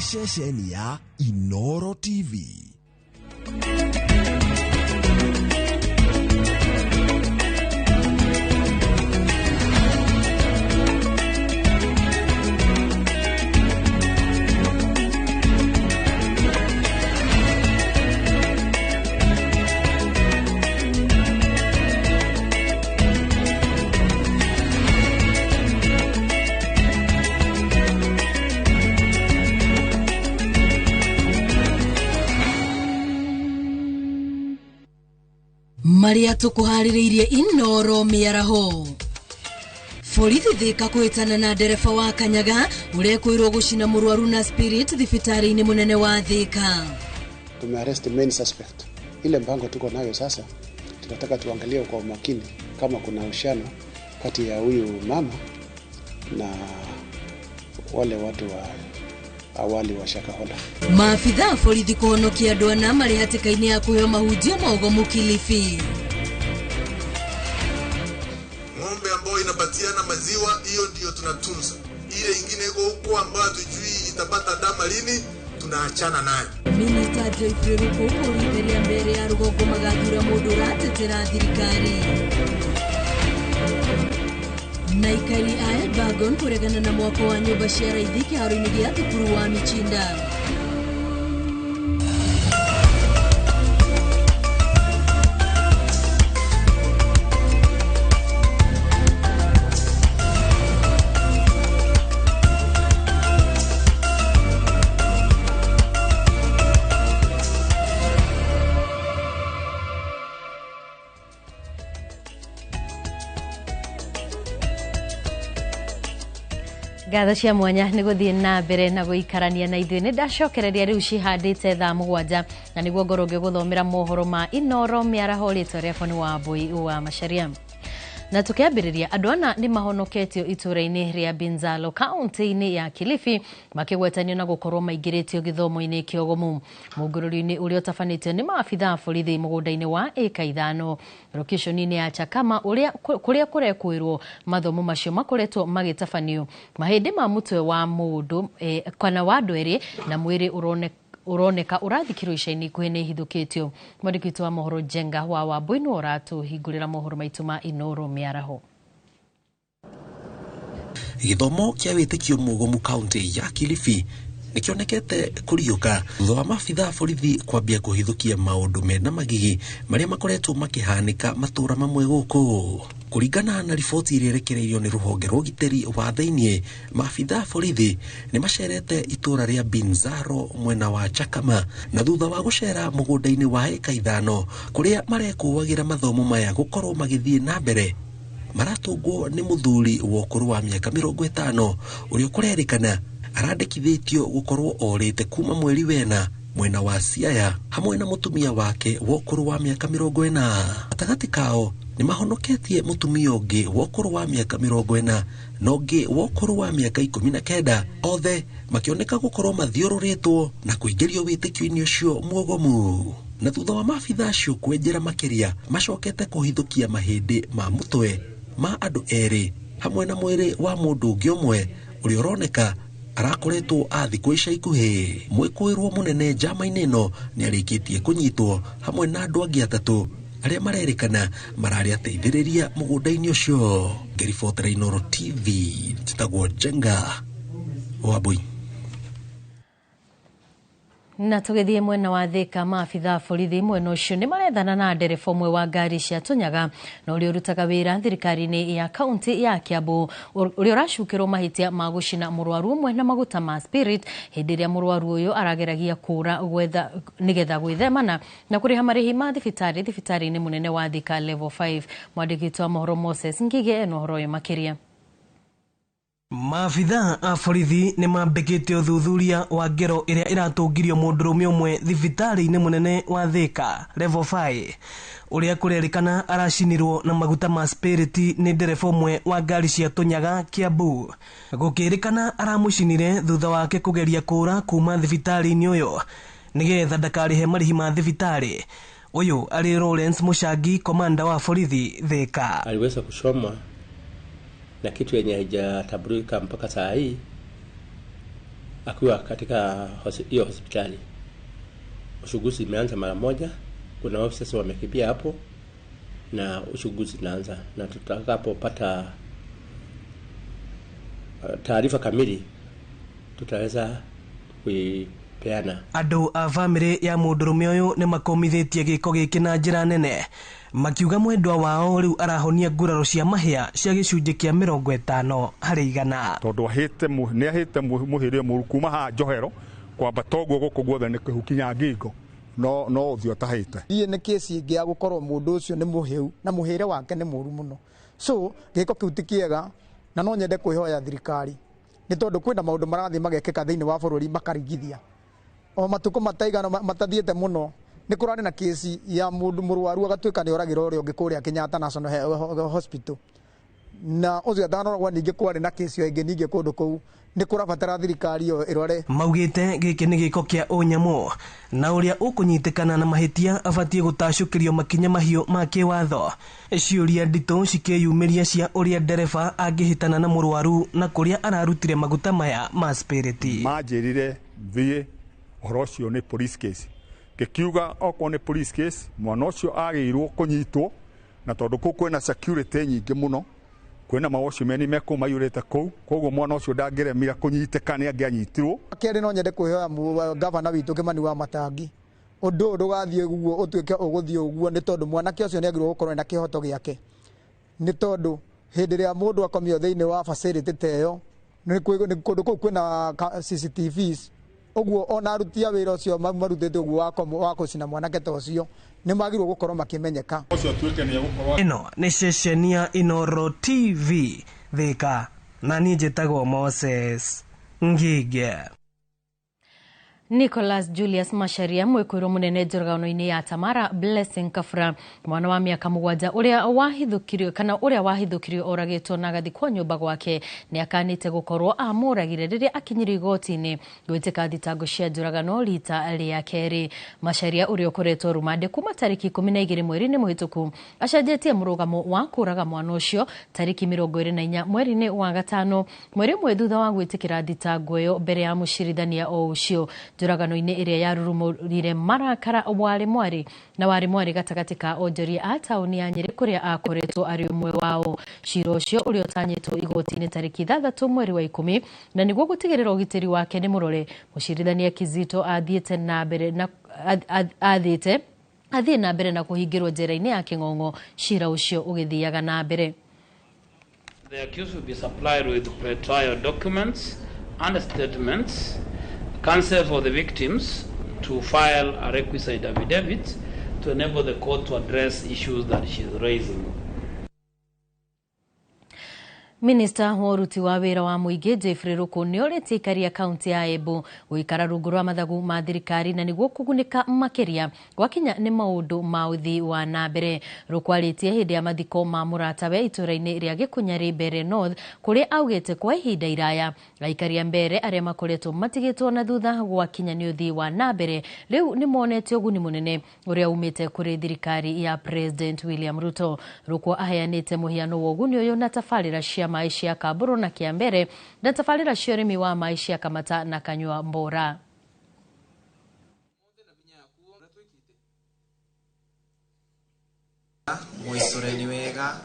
Ceceni ya Inoro TV. Maria tukuharĩrĩirie Inoro mĩaraho. Borithi Thika kwĩtana na ndereba wa Kanyaga ũrekwĩrwo gũcina mũrwaru na spirit thibitarĩ-inĩ mũnene wa Thika. Tumearrest main suspect. Ile mpango tuko nayo sasa, tunataka tuangalie kwa umakini kama kuna uhusiano kati ya huyu mama na wale watu wa awali wa Shakahola. Maafitha borithi kũhonokia andũ ana marĩ hatĩka-inĩ ya kũheo mahunjio mogomu Kilifi. Ng'ombe ambayo inapatiana maziwa hiyo ndiyo tunatunza. Ile ingine iko huko ambayo hatujui itapata dama lini, tunaachana nayo. Minister Geoffrey Ruku kũrutĩria mbere ya rũgongo magathura mũndũ ũratetera thirikari. Na aikari a Elbagon kũregana na mwako wa nyũmba cia raithi kĩharo-inĩ gĩa thukuru wa Michinda. Ngatho cia mwanya nĩ gũthiĩ na mbere na gũikarania na ithuĩ. Nĩ ndacokereria rĩu cihandĩte thaa 7 na nĩguo ngorwo ngĩgũthomera mohoro ma Inoro mĩaraho. Rĩtwa rĩakwa nĩ Wambui wa Macharia. Na tukiambĩrĩria, andũ ana nĩ mahonoketio itũũra-inĩ rĩa Binzalo kaunti-inĩ ya Kilifi makĩgwetanio na gũkorwo maingĩrĩtio gĩthomo-inĩ kĩogomu. Mũngũrũri-inĩ ũrĩa ũtabanĩtio nĩ maabitha a borithi mũgũnda-inĩ wa ĩka 5 lokeshoni-inĩ ya Chakama kũrĩa kũrekwĩrwo mathomo macio makoretwo magĩtabanio. Mahĩndĩ ma mũtwe wa mũndũ kana wa andũ erĩ na mwĩrĩ ũroneka ũrathikirwo ica-inĩ ikuhĩ nĩ ihithũkĩtio. Mwandĩki witũ wa mohoro Njenga wa Wambui nĩwe ũratũhingũrĩra mohoro maitũ ma Inoro mĩaraho. Gĩthomo kĩa wĩtĩkio mũgomu kaunti ya Kilifi nĩkĩonekete kũriũka thutha wa maabitha a borithi kwambia kũhithũkia maũndũ mena magigi marĩa makoretwo makĩhanĩka matũũra mamwe gũkũ. Kũringana na riboti ĩrĩa ĩrekereirio nĩ rũhonge rwa ũgitĩri wa thĩiniĩ, maabitha a borithi nĩ macerete itũũra rĩa Binzaro mwena wa Chakama, na thutha wa gũcera mũgũnda-inĩ wa ĩka 5 kũrĩa marekũagĩra mathomo maya gũkorwo magĩthiĩ na mbere, maratũngwo nĩ mũthuri wa ũkũrũ wa mĩaka 50 ũrĩa kũrerĩkana arandĩkithĩtio gũkorwo orĩte kuma mweri wena mwena wa Siaya hamwe na mũtumia wake wa ũkũrũ wa mĩaka 40. Gatagatĩ kao nĩ mahonoketie mũtumia ũngĩ wa ũkũrũ wa mĩaka 40 na ũngĩ wa ũkũrũ wa mĩaka 19, othe makĩoneka gũkorwo mathiũrũrĩtwo na kũingĩrio wĩtĩkio-inĩ ũcio mwogomu. Na thutha wa maabitha acio kwenjera makĩria, macokete kũhithũkia mahĩndĩ ma mũtwe ma andũ erĩ hamwe na mwĩrĩ wa mũndũ ũngĩ ũmwe ũrĩa ũroneka arakoretwo athikwo ica ikuhĩ. Mwĩkũĩrwo mũnene njama-inĩ ĩno nĩ arĩkĩtie kũnyitwo hamwe na andũ angĩ 3 arĩa marerĩkana mararĩ ateithĩrĩria mũgũnda-inĩ ũcio. Ngĩribotera Inoro TV, njĩtagwo Njenga Wambui. Na tũgĩthiĩ mwena wa Thika, maabitha a borithi mwena ũcio nĩ marethana na ndereba ũmwe wa ngari cia Tũnyaga na ũrĩa ũrutaga wĩra thirikari-inĩ ya kaunti ya Kiambu ũrĩa ũracukĩrwo mahĩtia ma gũcina mũrwaru ũmwe na maguta ma spirit hĩndĩ ĩrĩa mũrwaru ũyũ arageragia kũũra gwetha nĩgetha gwĩthemana na kũrĩha marĩhi ma thibitarĩ thibitarĩ-inĩ mũnene wa Thika level 5. Mwandĩki witũ wa mohoro Moses Ngige ena ũhoro ũyũ makĩria. Maabitha a borithi nĩ mambĩkĩte ũthuthuria wa ngero ĩrĩa ĩratũngirio mũndũrũme ũmwe thibitarĩ-inĩ mũnene wa Thika level 5 ũrĩa kũrerĩkana aracinirwo na maguta ma spirit nĩ ndereba ũmwe wa ngari cia Tũnyaga Kiambu. Gũkĩrĩkana aramũcinire thutha wake kũgeria kũũra kuma thibitarĩ-inĩ ũyũ nĩgetha ndakarĩhe marĩhi ma thibitarĩ. Ũyũ arĩ Lawrence Mũcangi, komanda wa borithi Thika. Aliweza kuchomwa na kitu yenye haijatambulika mpaka saa hii, akiwa katika hiyo hospitali. Uchunguzi imeanza mara moja, kuna officers wamekimbia hapo na uchunguzi unaanza, na tutakapopata taarifa kamili tutaweza kuipeana. Andũ a bamĩrĩ ya mũndũrũme ũyũ nĩ makomithĩtie gĩko gĩkĩ na njĩra nene, makiuga mwendwa wao rĩu arahonia nguraro cia mahĩa cia gĩcunjĩ kĩa 50%. Tondũ nĩ ahĩte mũhĩrĩ mũru kuma haha njohero kwambata ũguo gũkũ guothe nĩ kĩhu kinya ngingo, no ũthiũ atahĩte. Iĩ nĩ kĩci ĩngĩ ya gũkorwo mũndũ ũcio nĩ mũhĩu na mũhĩre wake nĩ mũru mũno, so gĩko kĩu ti kĩega, na no nyende kwĩhoya thirikari nĩ tondũ kwĩna maũndũ marathiĩ magekĩka thĩinĩ wa bũrũri makarigithia o matukũ mataigana matathiĩte mũno. Nĩ kũrarĩ na kĩci ya mũndũ mũrwaru agatuĩka nĩ oragĩra ũrĩa ũngĩ kũrĩa Kenyatta National Hospital, na ũcio atanoragwo ningĩ kwarĩ na kĩci o ĩngĩ ningĩ kũndũ kũu. Nĩ kũrabatara thirikari ĩyo ĩrore. Maugĩte gĩkĩ nĩ gĩko kĩa ũnyamũ na ũrĩa ũkũnyitĩkana na mahĩtia abatiĩ gũtacũkĩrio makinya mahiũ ma kĩwatho. Ciũria nditũ cikĩyumĩria cia ũrĩa ndereba angĩhĩtana na mũrwaru na kũrĩa ararutire maguta maya ma spiriti. Manjĩrire thiĩ ũhoro ũcio nĩ police case, ngĩkiuga okorwo nĩ police case mwana ũcio agĩrĩirwo kũnyitwo, na tondũ kũu kwĩna security nyingĩ mũno, kwĩna mawatchman mekũu maiyũrĩte kũu, koguo mwana ũcio ndangĩremira kũnyitĩka nĩ angĩanyitirwo. Kerĩ no nyende kwĩhoya gavana witũ Kĩmani wa Matangi, ũndũ ũyũ ndũgathiĩ ũguo ũtuĩke ũgũthiĩ ũguo, nĩ tondũ mwanake ũcio nĩ agĩrĩirwo gũkorwo na kĩhoto gĩake, nĩ tondũ hĩndĩ ĩrĩa mũndũ akomio thĩinĩ wa facility ta ĩyo, nĩ kũndũ kũu kwĩna CCTVs, ũguo ona aruti a wĩra ũcio marutĩte ũguo wa kũcina mwanake ta ũcio nĩ magĩrĩirwo gũkorwo makĩmenyeka. Ĩno nĩ ceceni ya Inooro TV Thika, na niĩ njĩtagwo Moses Ngige. Nicholas Julius Macharia mwĩkũĩrwo mũnene njũragano-inĩ ya Tamara Blessing Kafra, mwana wa mĩaka 7 ũrĩa wahithũkirio kana ũrĩa wahithũkirio oragĩtwo na agathikwo nyũmba gwake, nĩ akanĩte gũkorwo amũragire rĩrĩa akinyirio igoti-inĩ gwĩtĩka thitango cia njũragano rita rĩa kerĩ. Macharia ũrĩa ũkoretwo rumande kuma tarĩki 12 mweri-inĩ mũhĩtũku acenjetie mũrũgamo wa kũraga mwana ũcio tarĩki 24 mweri-inĩ wa gatano, mweri ũmwe thutha wa gwĩtĩkĩra thitango ĩyo mbere ya mũcirithania o ũcio. Njũragano-inĩ ĩrĩa yarurumũrire marakara warĩ mwarĩ na warĩ mwarĩ gatagatĩ ka onjoria a taũni ya Nyĩrĩ kũrĩa akoretwo arĩ ũmwe wao. Cira ũcio ũrĩa ũtanyĩtwo igoti-inĩ tarĩki 6 mweri wa 10, na nĩguo gũtigĩrĩra ũgitĩri wake nĩ mũrore, mũcirithania Kizito athiĩte na mbere na athiĩte athiĩ na mbere na kũhingĩrwo njera-inĩ ya Kĩng'ong'o cira ũcio ũgĩthiaga na mbere. The accused will be supplied with pre-trial documents and statements, counsel for the victims to file a requisite affidavit to enable the court to address issues that she is raising. Minista wa ũruti wa wĩra wa mũingĩ Jeffrey Ruku nĩ orĩtie aikari a kaunti ya Embu gũikara rungu rwa mathagu ma thirikari na nĩguo kũgunĩka makĩria gwakinya nĩ maũndũ ma ũthii wa na mbere. Ruku arĩtie hĩndĩ ya mathiko ma mũratawe itũũra-inĩ rĩa Gĩkunyarĩ Mbeere North, kũrĩa augĩte kwa ihinda iraya aikari a Mbeere arĩa makoretwo matigĩtwo na thutha gwakinya nĩ ũthii wa na mbere rĩu nĩ monete ũguni mũnene ũrĩa umĩte kũrĩ thirikari ya President William Ruto. Ruku aheanĩte mũhiano wa ũguni ũyũ na tabarĩra cia maĩ cia Kamburu na Kĩambere na tabarĩra cia ũrĩmi wa maĩ cia Kamata na Kanyua Mbora. Mwĩcũreni wega.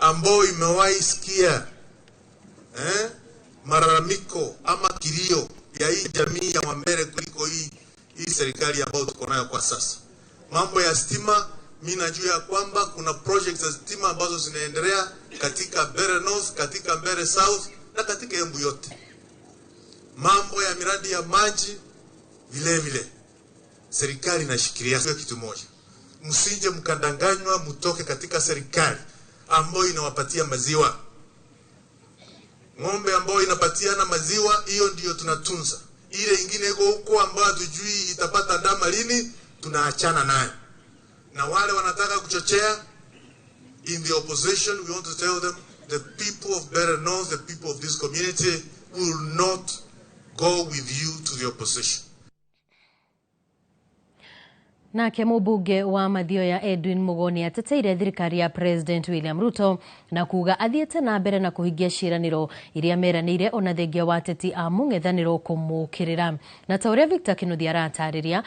Ambao imewahi sikia malalamiko ama kilio ya hii jamii ya Wambere kuliko hii serikali ambayo tuko nayo kwa sasa. Mambo ya stima, mimi najua ya kwamba kuna projects za stima ambazo zinaendelea katika Mbeere North, katika Mbeere South na katika Embu yote. Mambo ya miradi ya maji vile vile serikali inashikilia kitu moja. Msije mkandanganywa mtoke katika serikali ambayo inawapatia maziwa. Ng'ombe ambayo inapatiana maziwa, hiyo ndiyo tunatunza. Ile ingine iko huko ambayo hatujui itapata ndama lini, tunaachana nayo. Na wale wanataka kuchochea in the opposition, we want to tell them The people of Mbeere North, the people of this community will not go with you to the opposition. Nake mũmbunge wa Mathioya Edwin Mugo ateteire thirikari ya President William Ruto na kuga athiĩte na mbere na kũhingia ciĩranĩro iria meranĩire ona thengia wa ateti a mũng'ethanĩro kũmũkĩrĩra. Na ta ũrĩa Victor Kinuthia aratarĩria,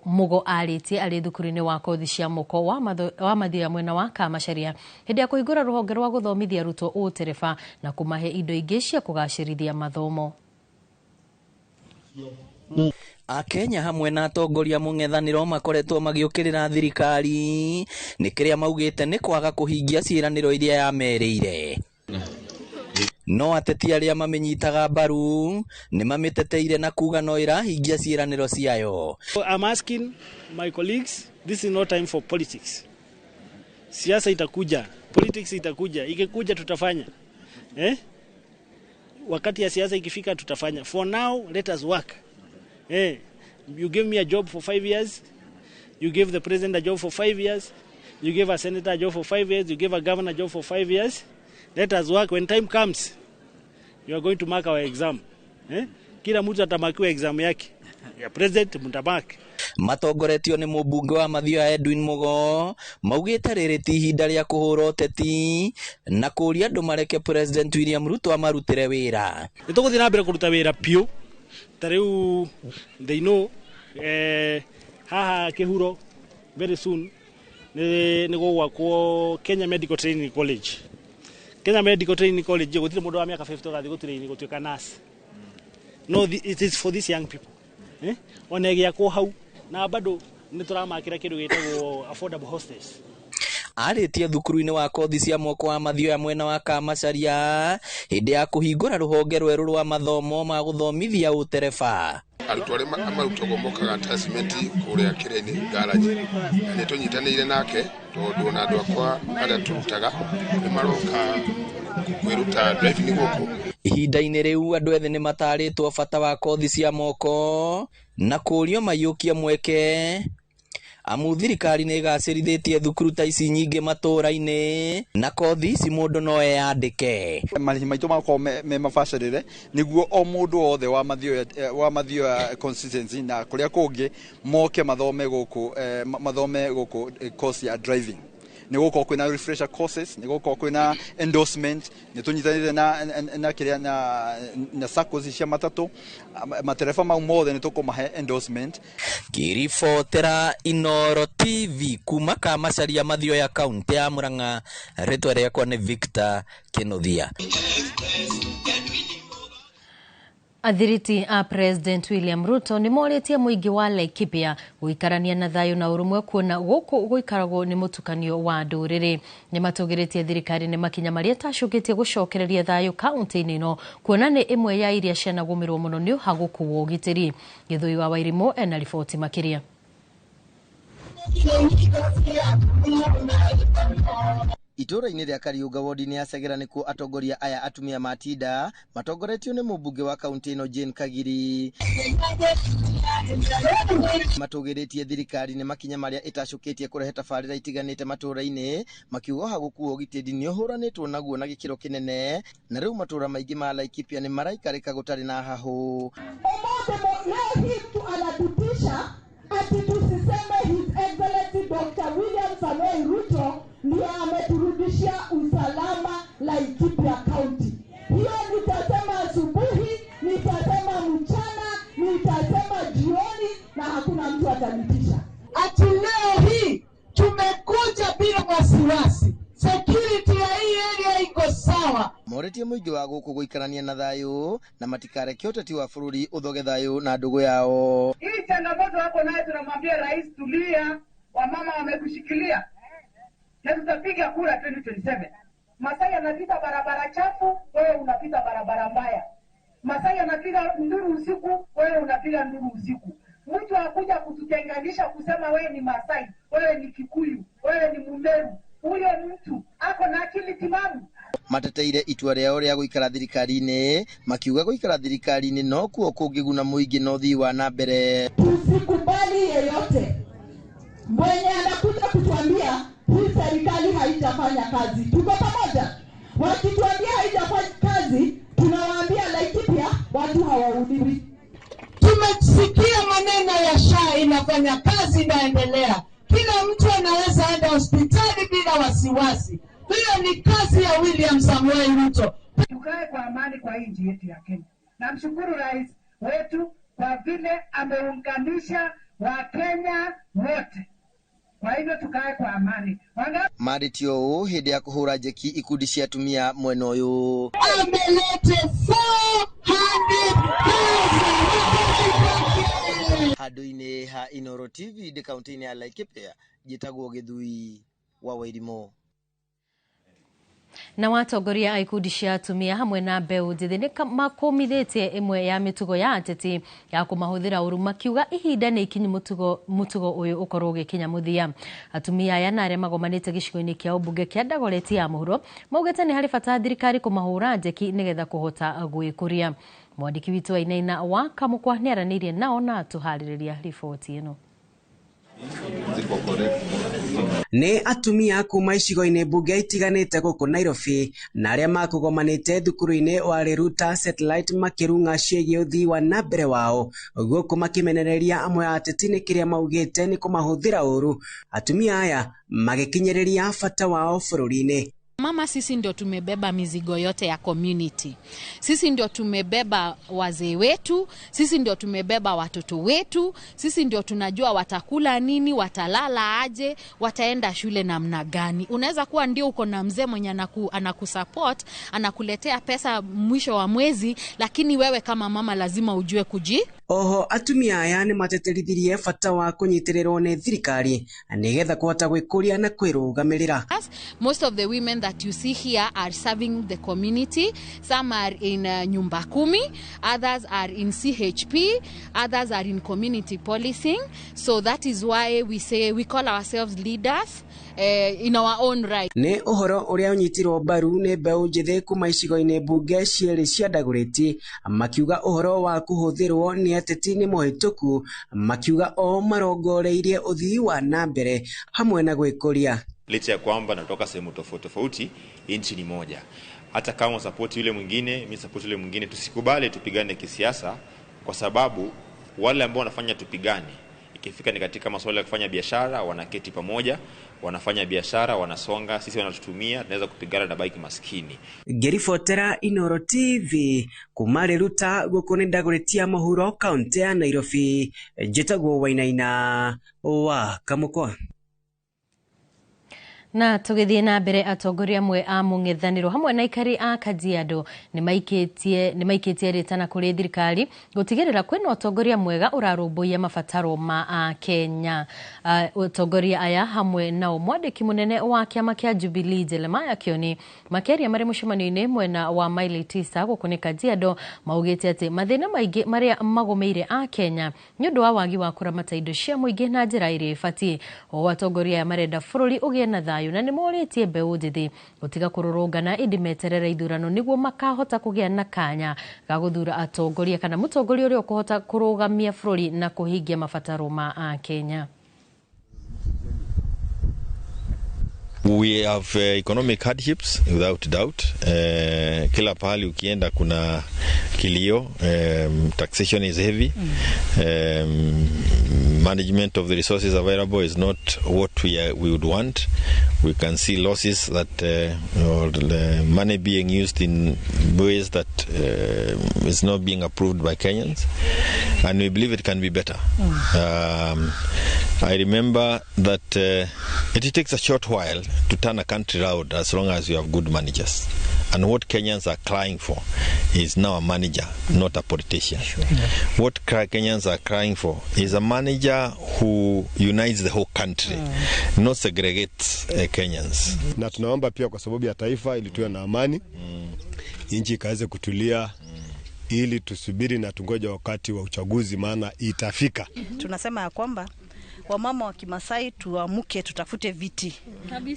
Mugo arĩtie arĩ thukuru-inĩ wa kothi cia moko wa Mathioya mwena wa Kamacharia hĩndĩ ya kũhingũra rũhonge rwa gũthomithia arutwo ũtereba na kũmahe indo ingĩ cia kũgacĩrithia mathomo. Akenya hamwe na atongoria mũng'ethanĩro makoretwo magĩũkĩrĩra thirikari nĩ kĩrĩa maugĩte nĩ kwaga kũhingia ciĩranĩro iria yamerĩire. No ateti arĩa mamĩnyitaga mbaru nĩ mamĩteteire na kuga no ĩrahingia ciĩranĩro ciayo. I'm asking my colleagues, this is no time for politics. Siasa itakuja, politics itakuja, ikikuja tutafanya. Wakati ya siasa ikifika tutafanya. For now, let us work. You gave me a job for 5 years, you gave the president a job for 5 years, you gave a senator a job for 5 years, you gave a governor a job for 5 years. Let us work. When time comes, you are going to mark our exam. Kila mtu atamakiwa exam yake. Ya president mtamark. Matongoretio nĩ mũmbunge wa Mathioya Edwin Mugo maugĩte rĩrĩ ti ihinda rĩa kũhũra ũteti na kũũria andũ mareke President William Ruto amarutĩre wĩra. Nĩ tũgũthiĩ na mbere kũruta wĩra piũ. Ta rĩu they know haha Kĩhuro very soon nĩ gũgwakwo Kenya Medical Training College. Kenya Medical Training College gũtirĩ mũndũ wa mĩaka 50 ũgathiĩ gũtrain gũtuĩka nurse. No, it is for these young people. Ona ĩgĩakwo hau na bado nĩ tũramakĩra kĩndũ gĩtagwo affordable hostels. Arĩtie thukuru-inĩ wa kothi cia moko wa Mathioya mwena wa Kamacharia hĩndĩ ya kũhingũra rũhonge rwerũ rwa mathomo ma gũthomithia ũtereba. Arutwo arĩa marutagwo mokaga attachment kũrĩa kĩrĩa-inĩ garage, na nĩ tũnyitanĩire nake tondũ ona andũ akwa arĩa tũrutaga nĩ maroka kwĩruta driving gũkũ. Ihinda-inĩ rĩu andũ ethĩ nĩ matarĩtwo bata wa kothi cia moko na kũũrio maiyũkie mweke amu thirikari nĩ ĩgacĩrithĩtie thukuru ta ici nyingĩ matũũra-inĩ na kothi ici mũndũ no eyandĩke. Marĩhi maitũ makorwo me mabacĩrĩre nĩguo o mũndũ wothe wa Mathioya constituency na kũrĩa kũngĩ moke mathome gũkũ, mathome gũkũ course ya driving. Nĩ gũkorwo kwĩna refresher courses, nĩ gũkorwo kwĩna endorsement, nĩ tũnyitanĩire na kĩrĩa na SACCOs cia matatũ, matereba mau mothe nĩ tũkũmahe endorsement. Ngĩribotera Inooro TV kuma Kamacharia Mathioya kaunti ya Murang'a, rĩtwa rĩakwa nĩ Victor Kinuthia. Athiriti a President William Ruto nĩ morĩtie mũingĩ wa Laikipia gũikarania na thayũ na ũrũmwe kuona gũkũ gũikaragwo nĩ mũtukanio wa ndũrĩrĩ. Nĩ matũgĩrĩtie thirikari nĩ makinya marĩa ĩtacũkĩtie gũcokereria thayũ kaunti-inĩ ĩno kuona nĩ ĩmwe ya iria cianagũmĩrwo mũno nĩ ũhagũku wa ũgitĩri. Gĩthũi wa Wairimũ ena riboti makĩria. Itũũra-inĩ rĩa Kariũnga wodi-inĩ ya Segera nĩkuo atongoria aya atumia matinda matongoretio nĩ mũmbunge wa kaunti ĩno Jane Kagiri. Matũgĩrĩtie thirikari nĩ makinya marĩa ĩtacũkĩtie kũrehe tabarĩra itiganĩte matũũra-inĩ makiuga ũhagũku wa ũgitĩri nĩ ũhũranĩtwo naguo na gĩkĩro kĩnene na rĩu matũũra maingĩ ma Laikipia nĩ maraikarĩka gũtarĩ na hahũ. Leo hii mtu anatutisha ati tusiseme His Excellency Dr. William Samoei Ruto ndiye ameturudishia usalama Laikipia County. Hiyo nitasema asubuhi, nitasema mchana, nitasema jioni na hakuna mtu atanitisha. Ati leo hii tumekuja bila wasiwasi. Security ya hii area iko sawa. Moretie mũingĩ wa gũkũ gũikarania na thayũ na matikareke ũteti wa bũrũri ũthoge thayũ na ndũgũ yao. Hii changamoto hapo naye tunamwambia rais, tulia, wamama wamekushikilia. Na tutapiga kura 2027. Masai anapita barabara chafu, wewe unapita barabara mbaya. Masai anapiga nduru usiku, wewe unapiga nduru usiku. Mtu akuja kututenganisha kusema wewe ni Masai, wewe ni Kikuyu, wewe ni Mumeru. Huyo mtu ako na akili timamu. Mateteire itua rĩao rĩa gũikara thirikari-inĩ makiuga gũikara thirikari-inĩ no kuo kũngĩguna mũingĩ na ũthii wa na mbere. Tusikubali yeyote mwenye anakuja kutuambia hii serikali haitafanya kazi. Tuko pamoja. Wakituambia Hiyo ni kazi ya William Samoei Ruto. Tukae kwa amani kwa nchi yetu ya Kenya. Namshukuru rais wetu kwa vile ameunganisha Wakenya wote. Kwa hivyo tukae kwa amani. Marĩtie ũũ hĩndĩ ya kũhũra njeki ikundi cia atumia mwena ũyũ. Amelete 400,000 handũ-inĩ ha Inooro TV ndĩ kaunti-inĩ ya Laikipia, njĩtagwo Gĩthui wa Wairimu. Na watongoria a ikundi cia atumia hamwe na mbeũ njĩthĩ nĩ makũmithĩtie ĩmwe ya mĩtugo ya ateti ya kũmahũthĩra ũru, makiuga ihinda nĩ ikinyu mũtugo ũyũ ũkorwo ũgĩkinya mũthia. Atumia aya na arĩa magomanĩte gĩcigo-inĩ kĩa ũmbunge kĩa Dagoretti ya mũhuro maugĩte nĩ harĩ bata thirikari kũmahũra njeki nĩgetha kũhota gwĩkũria. Mwandĩki witũ Wainaina wa Kamũkwa nĩaranĩirie nao na atũharĩrĩria riboti ĩno. Nĩ atumia kuma icigo-inĩ mbunge itiganĩte gũkũ Nairobi na arĩa makũgomanĩte thukuru-inĩ wa Riruta Satellite makĩrung'a ciĩgiĩ ũthii wa na mbere wao gũkũ makĩmenereria amwe a ateti nĩ kĩrĩa maugĩte nĩ kũmahũthĩra ũru. Atumia aya magĩkinyĩrĩria bata wao bũrũri-inĩ. Mama, sisi ndio tumebeba mizigo yote ya community. Sisi ndio tumebeba wazee wetu, sisi ndio tumebeba watoto wetu, sisi ndio tunajua watakula nini, watalala aje, wataenda shule namna gani. Unaweza kuwa ndio uko na mzee mwenye anakusupport, anakuletea pesa mwisho wa mwezi, lakini wewe kama mama lazima ujue kuji. Oho atumia aya nĩ mateterithirie bata wa kũnyitĩrĩrwo nĩ thirikari nĩgetha kũhota gwĩkũria na kwĩrũgamĩrĩra. Most of the women that you see here are serving the community. Some are in Nyumba Kumi, others are in CHP, others are in community policing. So that is why we say we call ourselves leaders in our own right. Nĩ ũhoro ũrĩa ũnyitirwo mbaru nĩ mbeũ njĩthĩ kuma icigo-inĩ mbunge cierĩ cia Dagoretti, makiuga ũhoro wa kũhũthĩrwo nĩ ateti nĩ mũhĩtũku, makiuga o marongoreirie ũthii wa na mbere hamwe na gwĩkũria. Licha ya kwamba natoka sehemu tofauti tofauti, nchi ni moja. Hata kama support yule mwingine, mimi support yule mwingine, tusikubali tupigane kisiasa, kwa sababu wale ambao wanafanya tupigane, ikifika ni katika masuala ya kufanya biashara, wanaketi pamoja, wanafanya biashara, wanasonga, sisi wanatutumia, tunaweza kupigana na baki maskini. Ngĩribotera Inooro TV kuma Riruta gũkũ nĩ Dagoretti ya mũhuro kaunti ya Nairobi, njĩtagwo Wainaina wa Kamũkwa. Na tũgĩthiĩ na mbere, atongoria amwe a mũng'ethanĩro hamwe na aikari a Kajiado nĩ maikĩtie rĩtana kũrĩ thirikari gũtigĩrĩra kwĩna ũtongoria mwega ũrarũmbũiya mabataro ma Akenya. Atongoria aya hamwe nao mwandĩki mũnene wa kĩama kĩa Jubilee Jeremiah Kioni makĩaria marĩ mũcemanio-inĩ mwena wa Maili 9 gũkũ nĩ Kajiado maugĩte atĩ mathĩna maingĩ marĩa magũmĩire Akenya nĩ ũndũ wa wagi wa kũramata indo cia mũingĩ na njĩra ĩrĩa ĩbatiĩ. O atongoria aya marenda bũrũri ũgĩe na thayũ na nĩ morĩtie mbeũ njĩthĩ gũtiga kũrũrũngana ĩndĩ meterere ithurano nĩguo makahota kũgĩa na kanya ga gũthura atongoria kana mũtongoria ũrĩa ũkũhota kũrũgamia bũrũri na kũhingia mabataro ma Akenya. We have economic hardships without doubt. Kila pahali ukienda kuna kilio. Taxation is heavy. Management of the resources available is not what we would want. We can see losses that or the money being used in ways that is not being approved by Kenyans, and we believe it can be better. I remember that it takes a short while to turn a country round as long as you have good managers. And what Kenyans are crying for is now a manager, not a politician. Sure. Yeah. What Kenyans are crying for is a manager who unites the whole country, not segregates Kenyans. Na tunaomba pia kwa sababu ya taifa ili tuwe na amani, nchi ikaweze kutulia, ili tusubiri na tungoja wakati wa uchaguzi, maana itafika. Tunasema ya kwamba wamama wa Kimasai tuamke, tutafute viti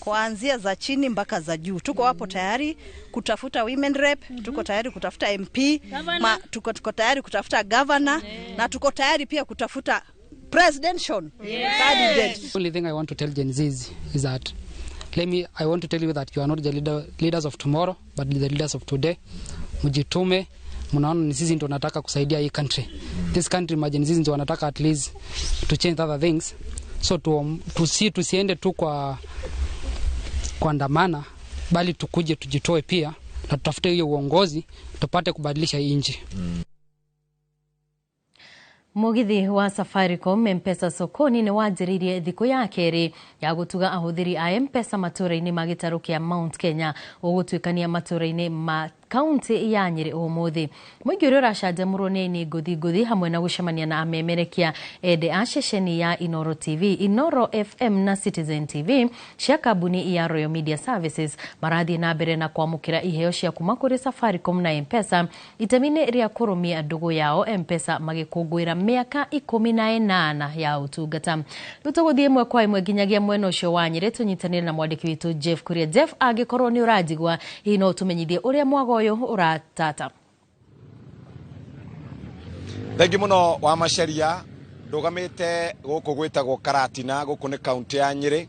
kuanzia za chini mpaka za juu. Tuko hapo tayari kutafuta women rep, tuko tayari kutafuta MP, tuko tayari kutafuta governor, na tuko tayari pia kutafuta presidential candidate. The only thing I want to tell Gen Zs is that I want to tell you that you are not the leaders of tomorrow but the leaders of today. Mjitume. Mnaona ni sisi ndio tunataka kusaidia hii country. This country Gen Z ndio wanataka at least to change other things. So tusiende tu kwa kuandamana, bali tukuje tujitoe pia na tutafute hiyo uongozi tupate kubadilisha hii nchi. Mugithi wa Safaricom M-Pesa sokoni nĩ wanjĩrĩirie thikũ ya kerĩ ya gũtuga ahũthĩri a M-Pesa matũra-inĩ ma gĩtarũ kĩa Mount Kenya ũgũtuĩkania matũra-inĩ ma kaunti ya Nyĩrĩ ũmũthĩ. Mũingĩ ũrĩa ũracanjamũrwo nĩ aini ngũthi ngũthi hamwe na gũcemania na amemerekia ende a ceceni ya Inoro TV, Inoro FM na Citizen TV cia kambuni ya Royal Media Services marathiĩ na mbere na kwamũkĩra iheo cia kuma kũrĩ Safaricom na M-Pesa itemi-inĩ rĩa kũrũmia ndũgũ yao M-Pesa magĩkũngũĩra mĩaka 18 ya ũtungata. Rĩu tũgũthiĩ ĩmwe kwa ĩmwe nginyagia mwena ũcio wa Nyĩrĩ tũnyitanĩre na mwandĩki witũ Jeff Kuria. Jeff, angĩkorwo nĩ ũranjigua hihi no ũtũmenyithie ũrĩa mwago ũyũ ũratata. Thengi mũno wa Macharia, ndũgamĩte gũkũ gwĩtagwo Karatina, gũkũ nĩ kaunti ya Nyĩrĩ,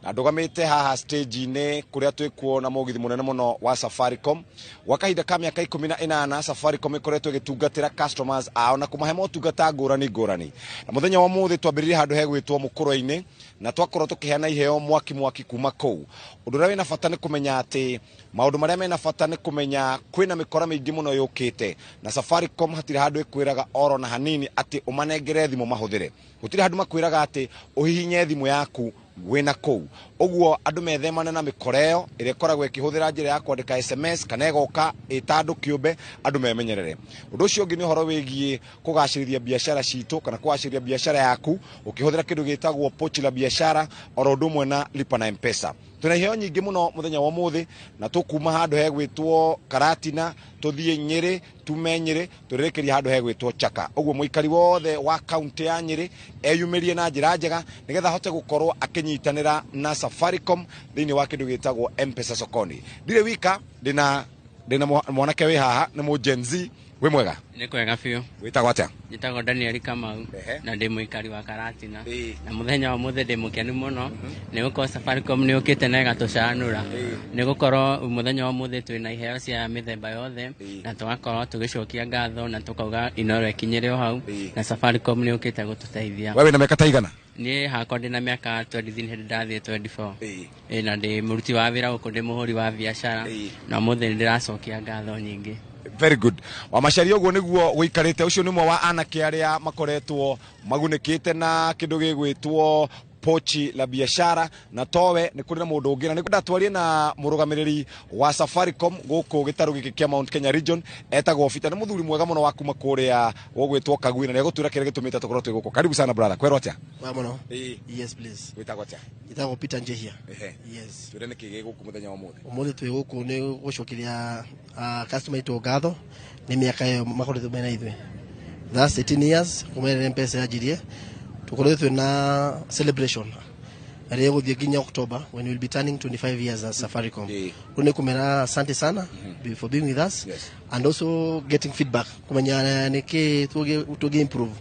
na ndũgamĩte haha stage-inĩ kũrĩa twĩkuona mũgithi mũnene mũno wa Safaricom. Gwa kahinda ka mĩaka 18 Safaricom ĩkoretwo ĩgĩtungatĩra customers ao na kũmahe motungata ngũrani ngũrani. Na mũthenya wa ũmũthĩ twambĩrĩirie handũ hegwĩtwo Mũkũrwe-inĩ na twakorwo tũkĩheana iheo mwaki mwaki kuma kũu. Ũndũ ũrĩa wĩna bata nĩ kũmenya atĩ maũndũ marĩa mena bata nĩ kũmenya kwĩna mĩkora mĩingĩ mũno yũkĩte, na Safaricom hatirĩ handũ ĩkwĩraga oro na hanini atĩ ũmanengere thimũ mahũthĩre. Gũtirĩ handũ makwĩraga atĩ ũhihinye thimũ yaku wĩna kũu. Ũguo andũ methemane na mĩkora ĩyo ĩrĩa ĩkoragwo ĩkĩhũthĩra njĩra ya kwandĩka SMS kana ĩgoka ĩta andũ kĩũmbe, andũ memenyerere. Ũndũ ũcio ũngĩ nĩ ũhoro wĩgiĩ kũgacĩrithia biacara citũ kana kũgacĩrithia biacara yaku ũkĩhũthĩra kĩndũ gĩtagwo pochi la biashara oro ũndũ ũmwe na lipa na M-Pesa. Twĩna iheo nyingĩ mũno mũthenya wa ũmũthĩ na tũkuma handũ hegwĩtwo Karatina tũthiĩ Nyĩrĩ, tume Nyĩrĩ tũrĩrĩkĩrie handũ hegwĩtwo Chaka. Ũguo mũikari wothe wa kaunti ya Nyĩrĩ eyumĩrie na njĩra njega nĩgetha ahote gũkorwo akĩnyitanĩra na Safaricom thĩinĩ wa kĩndũ gĩtagwo M-Pesa sokoni. Ndirĩ wika, ndĩna mwanake wĩ haha nĩ mũ Gen Z. Wĩ mwega? Nĩ kwega biũ. Wĩtagwo atĩa? Njĩtagwo Daniel Kamau na ndĩ mũikari wa Karatina. Na mũthenya wa ũmũthĩ ndĩ mũkenu mũno nĩ gũkorwo Safaricom nĩ yũkĩte na ĩgatũcanũra. Nĩ gũkorwo mũthenya wa ũmũthĩ twĩna iheo cia mĩthemba yothe na tũgakorwo tũgĩcokia ngatho na tũkauga Inoro ĩkinyĩre o hau na Safaricom nĩ yũkĩte gũtũteithia. We wĩna mĩaka ta igana? Niĩ hakwa ndĩna mĩaka 23 hĩndĩ ndathiĩ 24. Na ndĩ mũruti wa wĩra gũkũ, ndĩ mũhũri wa biacara na ũmũthĩ nĩ ndĩracokia ngatho nyingĩ. Very good. Wa Macharia, ũguo nĩguo gũikarĩte. Ũcio nĩ ũmwe wa anake arĩa makoretwo magunĩkĩte na kĩndũ gĩgwĩtwo pochi la biashara, na towe nĩ kũrĩ na mũndũ ũngĩ na nĩ kwenda twarie na mũrũgamĩrĩri wa Safaricom gũkũ gĩtarũ gĩkĩ kĩa Mount Kenya region, etagwo Peter. Nĩ mũthuri mwega mũno wa kuma kũrĩa gũgwĩtwo Kagui na nĩegũtwĩra kĩrĩa gĩtũmĩte tũkorwo twĩ gũkũ. Karibu sana brother, kwerwo atĩa? Wa mũno. Yes please. Wĩtagwo atĩa? Njĩtagwo Peter Njehia. Yes. Twĩre nĩkĩ gĩ gũkũ mũthenya wa ũmũthĩ? Ũmũthĩ twĩ gũkũ nĩ gũcokeria customer itũ ngatho nĩ mĩaka ĩyo makoretwo mena ithuĩ. That's 18 years kuma rĩrĩa M-Pesa yanjirie. Tukoretwo na celebration ĩrĩa ĩgũthiĩ nginya October when we will be turning 25 years as Safaricom. Rĩu nĩ kũmera asante sana for being with us and also getting feedback kumenya nĩkĩ tũngĩ improve.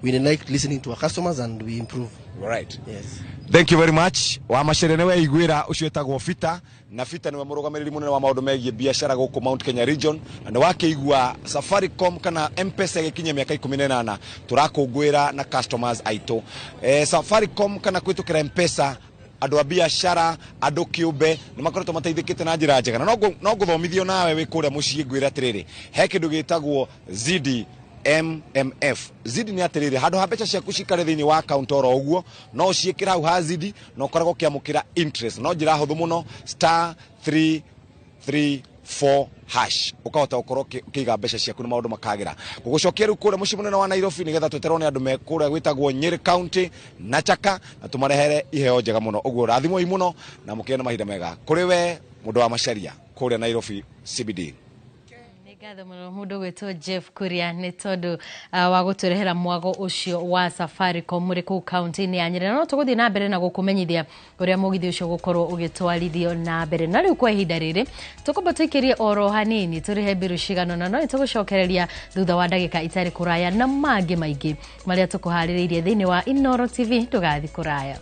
We like listening to our customers and we improve. Right. Yes. Thank you very much. Wa Macharia nĩwe iguĩra ũcio etagwo Peter, na Peter nĩwe mũrũgamĩrĩri mũnene wa maũndũ megiĩ biacara gũkũ Mount Kenya region, na nĩ wakĩigua Safaricom kana M-Pesa ĩgĩkinyia mĩaka 18 tũrakũngũĩra na customers aitũ. Safaricom kana kũhĩtũkĩra M-Pesa andũ a biacara, andũ kĩũmbe nĩ makoretwo mateithĩkĩte na njĩra njega. Na no ngũthomithio nawe wĩ kũrĩa mũciĩ ngwĩre atĩrĩrĩ, he kĩndũ gĩtagwo Zidi MMF. Zidi nĩ atĩrĩrĩ, handũ ha mbeca ciaku cikare thĩinĩ wa account oro ũguo, no ũciĩkĩre hau ha Zidi na ũkoragwo ũkĩamũkĩra interest. No njĩra hũthũ mũno, star 334 hash ũkahota gũkorwo ũkĩiga mbeca ciaku na maũndũ makagĩra. Gũgũcokia rĩu kũrĩa mũciĩ mũnene wa Nairobi nĩgetha tweterwo nĩ andũ me kũrĩa gwĩtagwo Nyĩrĩ County na Chaka na tũmarehere iheo njega mũno. Ũguo rathimwoi mũno na mũkĩgĩe na mahinda mega. Kũrĩ we mũndũ wa Macharia kũrĩa Nairobi CBD. Ngatho mũno mũndũ gwĩtwo Jeff Kuria nĩ tondũ wa gũtũrehera mwago ũcio wa Safaricom mũrĩ kũu kaunti-inĩ ya Nyĩrĩ. Na no tũgũthiĩ na mbere na gũkũmenyithia ũrĩa mũgithi ũcio ũgũkorwo ũgĩtwarithio na mbere. Na rĩu kwa ihinda rĩrĩ tũkwamba tũikĩrie oro hanini tũrĩhe mbiru cigana ũna, no nĩtũgũcokereria thutha wa ndagĩka itarĩ kũraya na mangĩ maingĩ marĩa tũkũharĩrĩirie thĩinĩ wa Inoro TV. Ndũgathiĩ kũraya.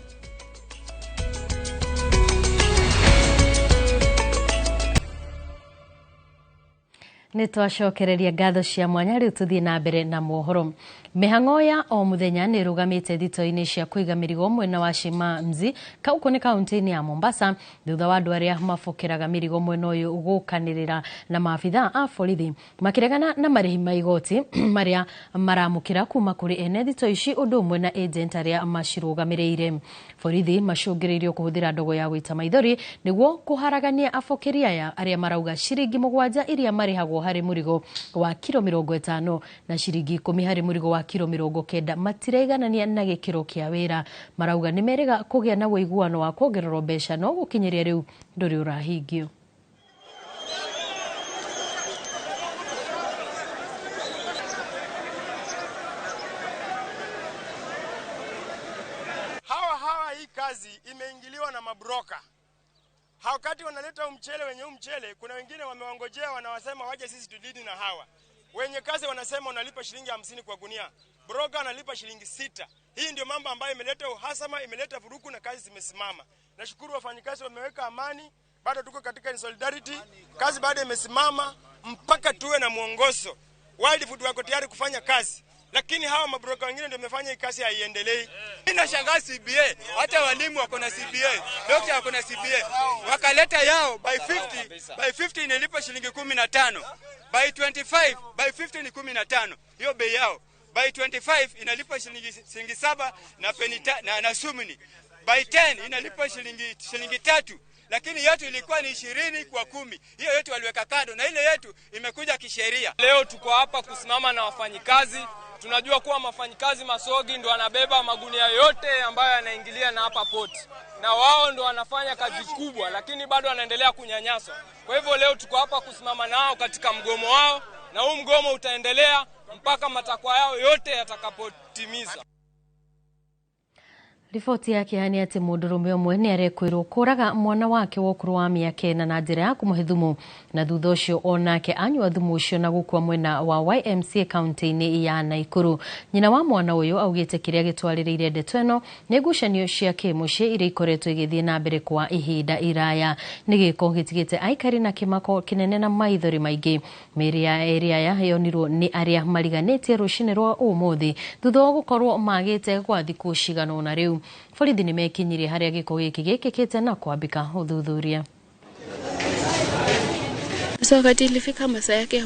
Nĩ twacokereria ngatho cia mwanya rĩu tũthiĩ na mbere na mohoro. Mĩhang'o ya o mũthenya nĩ ĩrũgamĩte thito-inĩ cia kũiga mĩrigo mwena wa Shimanzi kauko nĩ kaunti-inĩ ya Mombasa thutha wa andũ arĩa mabokeraga mĩrigo mwena ũyũ gũkanĩrĩra na maabitha a borithi makĩregana na marĩhi ma igoti marĩa maramũkĩra kuma kũrĩ ene thito ici ũndũ ũmwe na agent arĩa macirũgamĩrĩire. Borithi macũngĩrĩirio kũhũthĩra ndogo ya gũita maithori nĩguo kũharagania abokeri aya arĩa marauga ciringi 7 iria marĩhagwo harĩ mũrigo wa kiro 50 na ciringi 10 harĩ mũrigo wa kiro 90 matiraiganania na gĩkĩro kĩa wĩra. Marauga nĩ merĩga kũgĩa na ũiguano wa kuongererwo mbeca no gũkinyĩria rĩu ndũrĩ ũrahingio. Hawa hii kazi imeingiliwa na mabroka. Wakati wanaleta mchele wenye mchele, kuna wengine wamewangojea wanawasema waje sisi tudidi na hawa. Wenye kazi wanasema wanalipa shilingi 50 kwa gunia. Broker analipa shilingi 6. Hii ndio mambo ambayo imeleta uhasama, imeleta vurugu na kazi zimesimama. Nashukuru wafanyikazi wameweka amani, bado tuko katika solidarity, kazi bado imesimama mpaka tuwe na mwongozo. Wild Food wako tayari kufanya kazi, lakini hawa mabroka wengine ndio wamefanya hii kazi haiendelei. Mimi nashangaa CBA, hata walimu wako na CBA, doctor wako na CBA. Wakaleta yao by 50, by 50 inalipa shilingi 15. By 25, by 50 ni 15. Hiyo bei yao. By 25 inalipa shilingi 7 na peni na sumuni. By 10 inalipa shilingi 3. Lakini yetu ilikuwa ni 20 kwa 10. Hiyo yetu waliweka kando na ile yetu imekuja kisheria. Leo tuko hapa kusimama na wafanyikazi. Tunajua kuwa wafanyikazi masogi ndo wanabeba magunia yote ambayo yanaingilia na hapa port. Na wao ndo wanafanya kazi kubwa, lakini bado wanaendelea kunyanyaswa. Kwa hivyo leo tuko hapa kusimama nao katika mgomo wao, na huu mgomo utaendelea mpaka matakwa yao yote yatakapotimiza. Riboti yake yani ati mũndũrũme ũmwe nĩ arekwĩrwo kũraga mwana wake wa ũkũrũ wa mĩaka 4 na njĩra ya kũmũhe thumu na thutha ũcio onake anyua thumu ũcio na gũkua mwena wa YMCA kaunti-inĩ ya Naikuru. Nyina wa mwana ũyũ augĩte kĩrĩa gĩtwarĩrĩire ndeto ĩno nĩ ngucanio cia kĩmũciĩ iria ikoretwo igĩthiĩ na mbere kwa ihinda iraya. Nĩ gĩko gĩtigĩte aikari na kĩmako kĩnene na maithori maingĩ. Mĩĩrĩ ya erĩ aya yonirwo nĩ arĩa mariganĩtie rũcinĩ rwa ũmũthĩ thutha wa gũkorwo magĩte gwa thikũ cigana ũna rĩu. Borithi nĩ mekinyirie harĩa gĩko gĩkĩ gĩkĩkĩte na kwambika ũthuthuria. So wakati ilifika masaa yake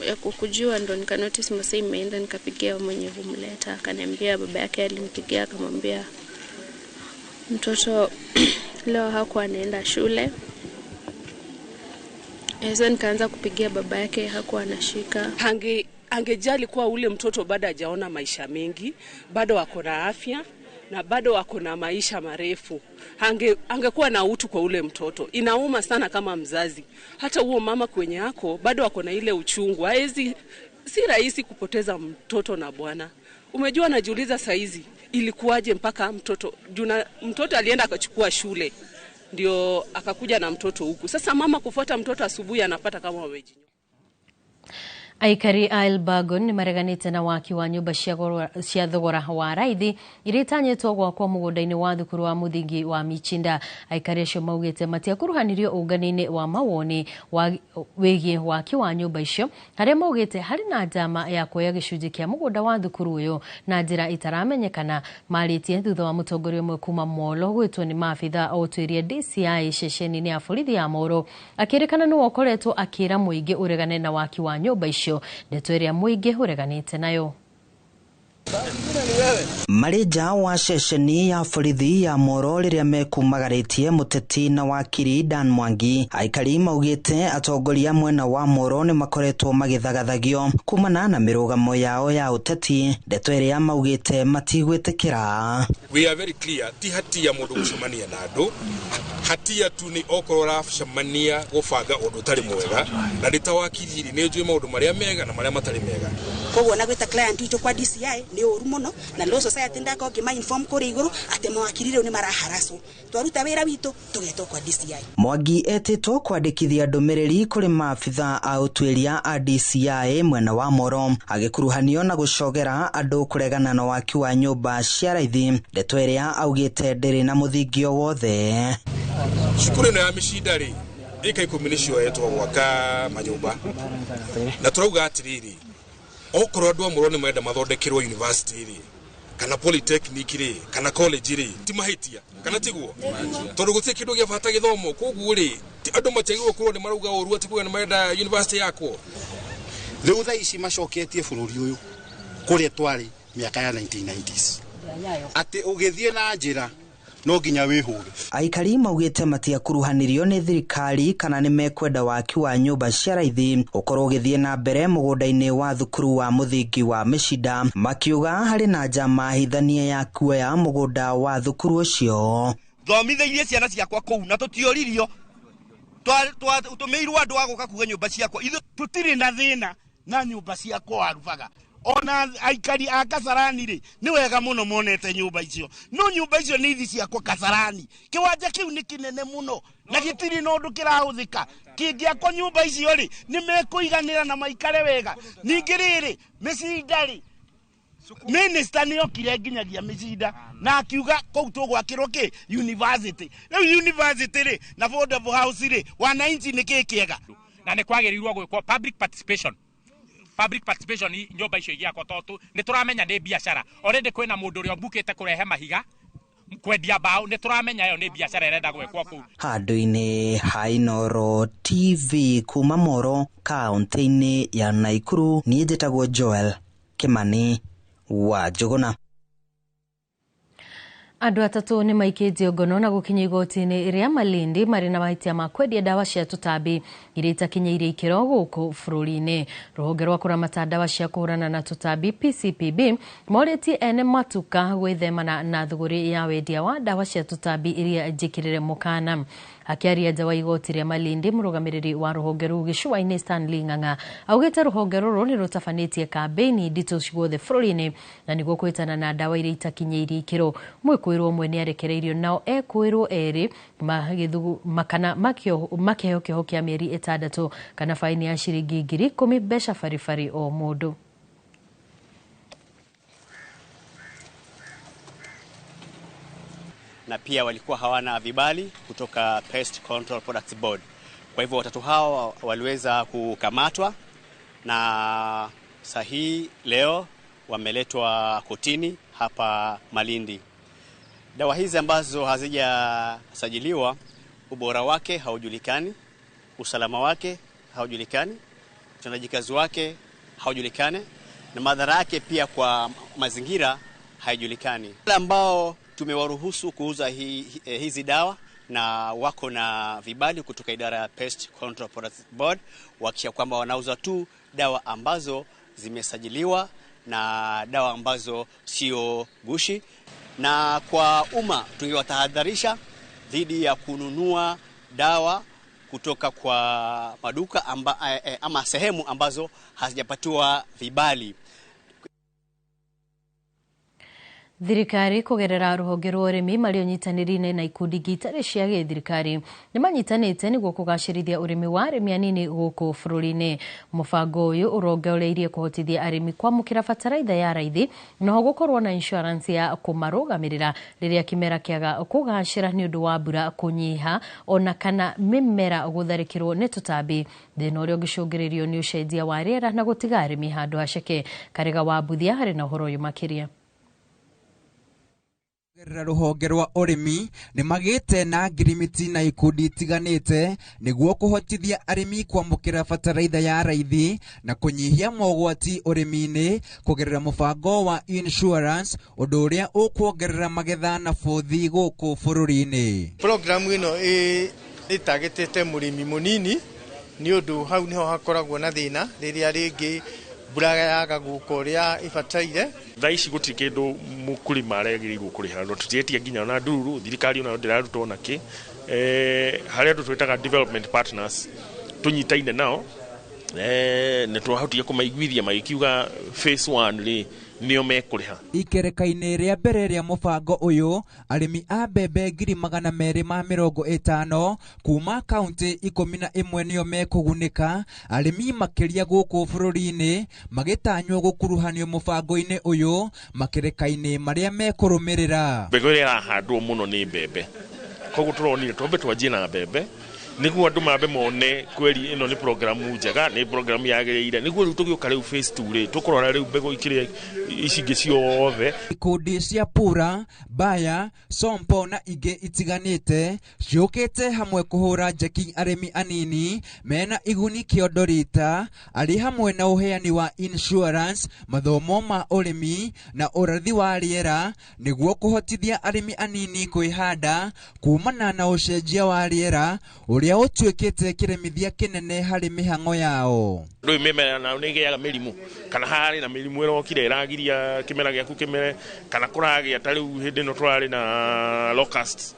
ya kukujiwa ndo nika notice masaa imeenda, nikapigia mwenye kumleta, akaniambia baba yake alimpigia akamwambia mtoto leo hakuwa anaenda shule. Sasa nikaanza kupigia baba yake, hakuwa anashika. Angejali kuwa ule mtoto bado hajaona maisha mengi, bado ako na afya na bado wako na maisha marefu. Angekuwa na utu kwa ule mtoto. Inauma sana kama mzazi. Hata huo mama kwenye yako bado wako na ile uchungu. Haezi, si rahisi kupoteza mtoto na bwana. Umejua, najiuliza saizi ilikuwaje mpaka mtoto juna, mtoto alienda akachukua shule ndio akakuja na mtoto huku. Sasa mama kufuata mtoto asubuhi anapata kama wameji. Aikari a Elbagon nĩ mareganĩte na waki wa nyũmba cia thogora wa raithi iria itanyĩtwo gwakwo mũgũnda-inĩ wa thukuru wa mũthingi wa Michinda. Aikari acio maugĩte matiakuruhanirio ũngani-inĩ wa mawoni wĩgiĩ waki wa nyũmba icio, harĩa maugĩte harĩ na njama ya kuoya gĩcunjĩ kĩa mũgũnda wa thukuru ũyũ na njĩra itaramenyekana. Marĩtie thutha wa mũtongoria ũmwe kuma Molo gwĩtwo nĩ maabitha a ũtuĩria DCI ceceni-inĩ ya borithi ya Moro, akĩrĩkana nĩwe ũkoretwo akĩra mũingĩ ũregane na waki wa nyũmba icio, ndeto ĩrĩa mũingĩ ũreganĩte nayo. Marĩ nja wa ceceni ya borithi ya Moro rĩrĩa mekumagarĩtie mũteti na wakiri Dan Mwangi, aikari maugĩte atongoria mwena wa Moro nĩ makoretwo magĩthagathagio kumana na mĩrũgamo yao ya ũteti, ndeto ĩrĩa maugĩte matigwĩtĩkĩra. We are very clear, ti hatia mũndũ gũcemania na andũ, hatia tu nĩ okorwo ũracemania gũbanga ũndũ ũtarĩ mwega, na ndĩ ta wakiri nĩ njũĩ maũndũ marĩa mega na marĩa matarĩ mega. Koguo na gwĩta client witũ kwa DCI nĩ ũru mũno, na Law Society ndako ngĩma inform kũrĩ igũrũ atĩ mawakiri rĩu nĩ maraharacwo, twaruta wĩra witũ tũgetwo kwa DCI. Mwangi etĩtwo kwandĩkithia ndũmĩrĩri kũrĩ maabitha a ũtuĩria a DCI mwena wa Moro, agĩkuruhanio na gũcogera andũ kũregana na waki wa nyũmba cia raithi, ndeto ĩrĩa augĩte ndĩrĩ na mũthingi o wothe. Cukuru ĩno ya Mĩcinda rĩ, Ĩka 10 nĩcioetwo gwaka manyũmba na tũrauga atĩrĩrĩ, okorwo andũ a Mũrũ nĩ marenda mathondekerwo university rĩ, kana polytechnic rĩ, kana college rĩ, ti mahĩtia kana tiguo? Tondũ gũtirĩ kĩndũ gĩa bata gĩthomo, koguo rĩ andũ matiagĩrĩirwo gũkorwo nĩ marauga ũru atĩ kuga nĩ marenda university yakwo. Rĩu thaa ici macoketie bũrũri ũyũ kũrĩa twarĩ mĩaka ya 1990s, atĩ ũgĩthiĩ na njĩra no nginya wĩhũre. Aikari maugĩte matiakuruhanirio nĩ thirikari kana nĩ mekwenda waki wa nyũmba cia raithi ũkorwo ũgĩthiĩ na mbere mũgũnda-inĩ wa thukuru wa mũthingi wa Mĩcinda, makiuga harĩ na njama hithanie ya kuoya mũgũnda wa thukuru ũcio. Thomithĩirie ciana ciakwa kũu na tũtioririo, tũmĩirwo andũ a gũka kuga nyũmba ciakwa. Ithuĩ tũtirĩ na thĩna na nyũmba ciakwa warubaga. Ona aikari a Kasarani rĩ, nĩ wega mũno monete nyũmba icio, no nyũmba icio nĩ ithi ciakwa Kasarani. Kĩwanja kĩu nĩ kĩnene mũno na gĩtirĩ na ũndũ kĩrahũthĩka. Kĩngĩakwo nyũmba icio rĩ, nĩ mekũiganĩra na maikare wega. Ningĩ rĩrĩ, Mĩcinda rĩ, minister nĩ okire nginyagia Mĩcinda na akiuga kũu tũgwakĩrwo kĩ university. Rĩu university rĩ na affordable house rĩ, wananchi nĩ kĩ kĩega? Na nĩ kwagĩrĩirwo gwĩkwo public participation. Public participation nyũmba icio igĩakwo, tondũ nĩ tũramenya nĩ biacara. Already kwĩna mũndũ ũrĩa ũmbukĩte kũrehe mahiga kwendia mbaũ, nĩ tũramenya ĩyo nĩ biacara ĩrenda gwĩkwo kũu. Handũ-inĩ ha Inooro TV kuma Moro kaunti-inĩ ya Naikuru, niĩ njĩtagwo Joel Kimani wa Njũgũna. Andũ atatũ nĩ maikĩtio ngono na gũkinya igoti-inĩ rĩa Malindi marĩ na mahĩtia ma kwendia ndawa cia tũtambi iria itakinyĩire ikĩro gũkũ bũrũri-inĩ. Rũhonge rwa kũramata ndawa cia kũhũrana na tũtambi PCPB morĩtie ene matuka gwĩthemana na thũgũrĩ ya wendia wa ndawa cia tũtambi iria njĩkĩrĩre mũkana. Akĩaria nja wa igoti rĩa Malindi, mũrũgamĩrĩri wa rũhonge rũu gĩcũa-inĩ Stanley Ng'ang'a augĩte rũhonge rũrũ nĩ rũtabanĩtie kambĩini nditũ guothe bũrũri-inĩ na nĩguo kwĩtana na ndawa iria itakinyĩirie ikĩro. Mwĩkũĩrwo ũmwe nĩ arekereirio nao ekũĩrwo erĩ makana makĩheo kĩoho kĩa mĩeri 6 kana faini ya ciringi 10,000 mbeca baribari o mũndũ. Na pia walikuwa hawana vibali kutoka Pest Control Products Board. Kwa hivyo watatu hao waliweza kukamatwa na sahi leo wameletwa kotini hapa Malindi. Dawa hizi ambazo hazijasajiliwa, ubora wake haujulikani, usalama wake haujulikani, utendaji kazi wake haujulikani, na madhara yake pia kwa mazingira haijulikani. Wale ambao tumewaruhusu kuuza hizi dawa na wako na vibali kutoka idara ya Pest Control Products Board, wakisha kwamba wanauza tu dawa ambazo zimesajiliwa na dawa ambazo sio gushi. Na kwa umma tungewatahadharisha dhidi ya kununua dawa kutoka kwa maduka ama sehemu ambazo hazijapatiwa vibali. Thirikari kũgerera rũhonge rwa ũrĩmi marĩ ũnyitanĩri-inĩ na ikundi ingĩ itarĩ cia gĩthirikari nĩ manyitanĩte nĩguo kũgacĩrithia ũrĩmi wa arĩmi anini gũkũ bũrũri-inĩ. Mũbango ũyũ ũrongoreirie kũhotithia arĩmi kwamũkĩra bataraitha ya raithi noho gũkorwo na insurance ya kũmarũgamĩrĩra rĩrĩa kĩmera kĩaga kũgacĩra nĩ ũndũ wa mbura kũnyiha ona kana mĩmera gũtharĩkĩrwo nĩ tũtambi, thĩna ũrĩa ũngĩcũngĩrĩrio nĩ ũcenjia wa rĩera na gũtiga arĩmi handũ haceke. Karega wa Mbuthia harĩ na ũhoro ũyũ makĩria. Kũgerera rũhonge rwa ũrĩmi nĩ magĩte na ngirimiti na ikundi itiganĩte nĩguo kũhotithia arĩmi kwamũkĩra bataraitha ya raithi na kũnyihia mogwati ũrĩmi-inĩ kũgerera mũbango wa insurance, ũndũ ũrĩa ũkuongerera magetha na bũthi gũkũ bũrũri-inĩ. Programu ĩno ĩtagĩtĩte mũrĩmi mũnini nĩ ũndũ hau nĩho hakoragwo na thĩna rĩrĩa rĩngĩ mbura yaga gũka ũrĩa ĩbataire. Thaa ici gũtirĩ kĩndũ mũkũrĩma aregĩrĩirwo kũrĩha, no tũtiretia nginya ona ndururu, thirikari onayo ndĩraruta ona kĩ. Harĩ andũ twĩtaga development partners tũnyitaine nao, nĩ twahotire kũmaiguithia magĩkiuga phase 1 rĩ nĩo mekũrĩha. Ikereka-inĩ rĩa mbere rĩa mũbango ũyũ, arĩmi a mbembe 250,000 kuma kaunti 11 nĩo mekũgunĩka. Arĩmi makĩria gũkũ bũrũri-inĩ magĩtanywo gũkuruhanio mũbango-inĩ ũyũ makereka-inĩ marĩa mekũrũmĩrĩra. Mbegũ ĩrĩa ĩrahandwo mũno nĩ mbembe, koguo tũronire twambe twanjie na mbembe, Niguo andu mambe mone kweli ino ni programu njega, ni programu yagiriire. Niguo riu tugioka riu phase 2 ri tukurora riu mbegu ikire ici ingĩ ciothe. Ikundi cia Pura, Baya, Sompo na ingĩ itiganĩte ciũkĩte hamwe kũhũra njeki arĩmi anini mena iguni kĩondo rita arĩ hamwe na ũheani wa insurance, mathomo ma ũrĩmi na ũrathi wa rĩera nĩguo kũhotithia arĩmi anini kwĩhanda kumana na ũcenjia wa rĩera ũrĩa ũtuĩkĩte kĩremithia kĩnene harĩ mĩhang'o yao. Rĩu mĩmera nayo nĩ ĩgĩaga mĩrimũ, kana harĩ na mĩrimũ ĩrokire ĩragiria kĩmera gĩaku kĩmere, kana kũragĩa ta rĩu hĩndĩ ĩno tũrarĩ na locusts.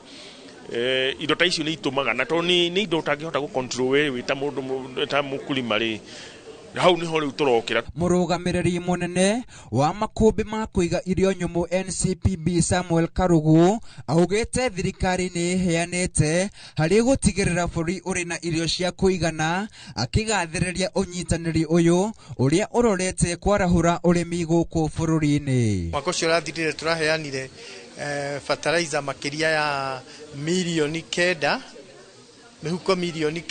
Indo ta icio nĩ itũmaga na tondũ nĩ indo ũtangĩhota gũ control we wĩ ta mũndũ ta mũkulima rĩ, hau niho rĩu tũrokĩra. Mũrũgamĩrĩri mũnene wa makũmbĩ ma kũiga irio nyũmũ NCPB Samuel Karugu augĩte thirikari nĩ ĩheanĩte harĩ gũtigĩrĩra bũrũri ũrĩ na irio cia kũigana, akĩgathĩrĩria ũnyitanĩri ũyũ ũrĩa ũrorete kwarahũra ũrĩmi gũkũ bũrũri-inĩ. Mwaka ũcio ũrathirire tũraheanire fertilizer makĩria ya 9 milioni, mĩhuko 9 milioni,